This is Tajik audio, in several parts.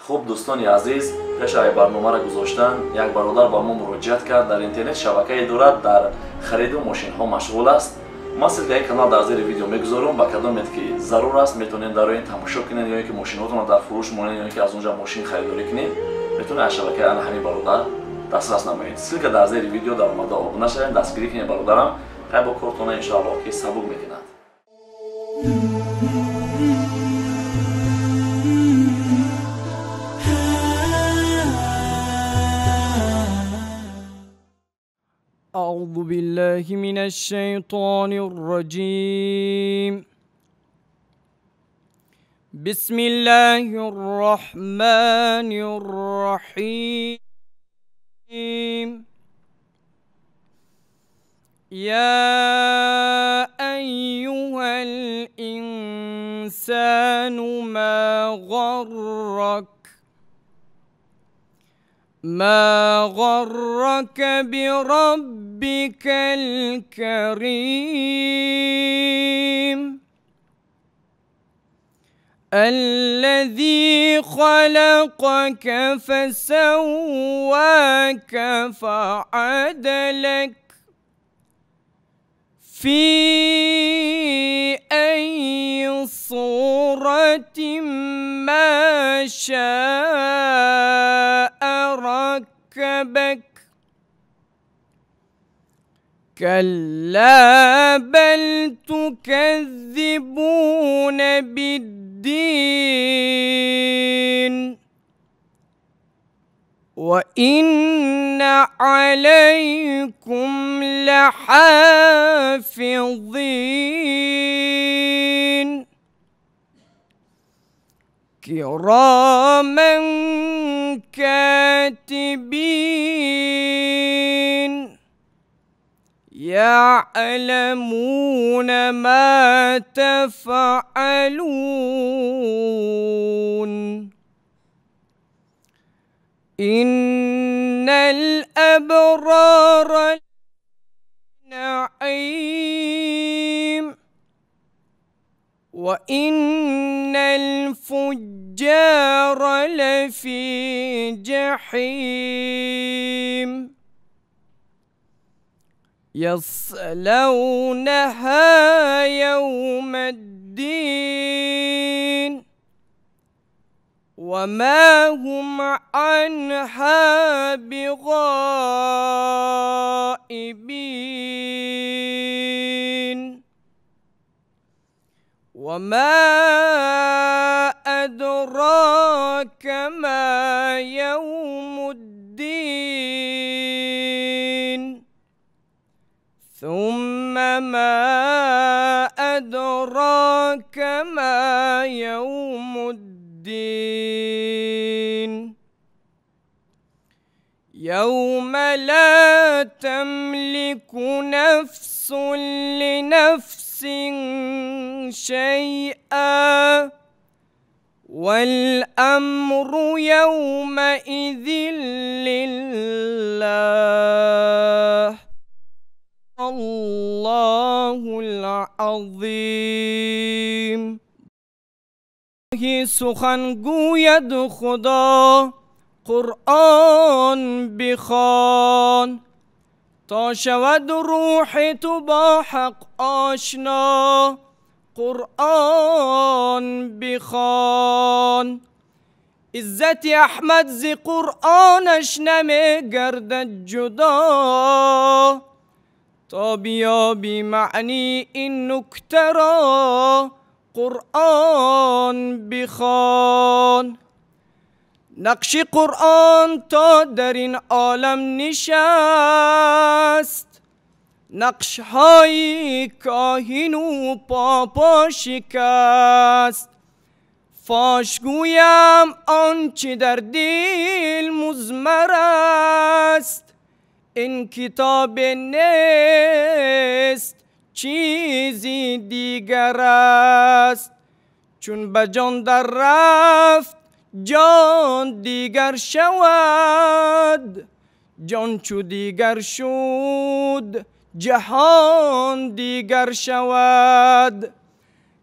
Хуб, дӯстони азиз, пеш аз барномаро гузоштан як бародар ба мо муроҷиат кард. Дар интернет шабакае дорад, дар хариду мошинҳо машғул аст. Ман ссылкаи канал дар зери видео мегузорам. Ба кадомет ки зарур аст, метавонед дар ин тамошо кунед, ё ин ки мошинҳотонро дар фурӯш монед, ё ин ки аз онҷа мошин харидорӣ кунед, метавонед аз шабакаи ана ҳамин бародар дастрас намоед. Ссылка дар зери видео, дар омада обуна шавед, дастгирӣ кунед бародарам. Хай, бо кортона иншоаллоҳ ки сабук мекунад. أعوذ بالله من الشيطان الرجيم. بسم الله الرحمن الرحيم. يا أيها الإنسان ما غرك بربك الكريم الذي خلقك فسواك فعدلك في أي صورة ما شاء ركبك. كلا بل تكذبون بالدين وإن عليكم لحافظين كراما كاتبين يعلمون ما تفعلون. إن الأبرار نعيم وإن الفجار لفي جحيم يصلونها يوم الدين وما هم عنها بغائبين. وما أدراك ما يوم الدين. ثم ما أدراك ما يوم الدين. يوم لا تملك نفس لنفس شيئا والأمر يومئذ لله. الله العظيم. سخن گوید خدا قرآن بخوان تا شود روح تو با حق آشنا. قرآن بخوان. عزت احمد ز قرآنش نمیگردد جدا تا بیابی معنی این نکته را. قرآن بخوان. نقش قرآن تا در این عالم نشست، نقش های کاهن و پاپا شکست. فاش گویم آنچه در دل مضمر است، این کتاب نیست چیزی دیگر است. چون به جان در رفت جان دیگر شود، جان چو دیگر شد جهان دیگر شود.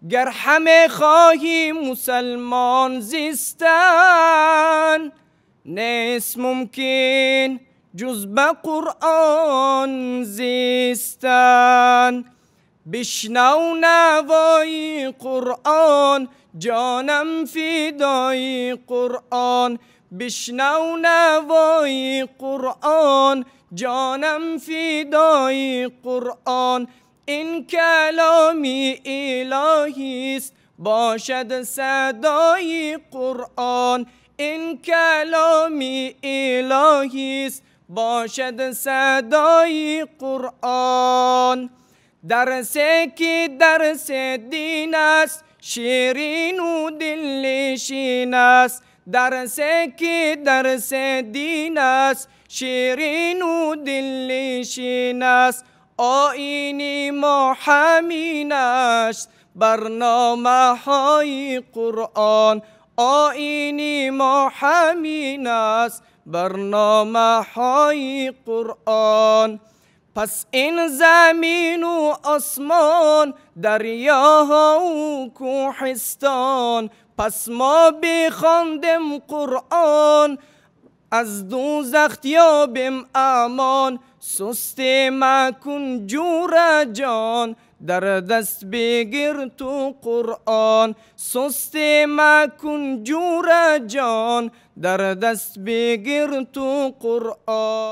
гар ҳаме хоҳӣ мусалмон зистан, нест мумкин ҷуз ба Қуръон зистан. Бишнав навои Қуръон, ҷонам фидои Қуръон. Бишнав навои Қуръон, ҷонам фидои Қуръон. Ин каломи илоҳист, бошад садои Қуръон. Ин каломи илоҳист, бошад садои Қуръон. Дарсе ки дарси дин аст, ширину дилнишин аст. Дарсе ки дарси дин аст, ширину дилнишин аст. Оини мо ҳамин аст, барномаҳои Қуръон. Оини мо ҳамин аст, барномаҳои Қуръон. Пас ин замину осмон, дарёҳову кӯҳистон, пас мо бихондем Қуръон, аз дӯзах ёбем амон. Сустӣ макун ҷура ҷон, дар даст бигир ту Қуръон. Сустӣ макун ҷура ҷон, дар даст бигир ту Қуръон.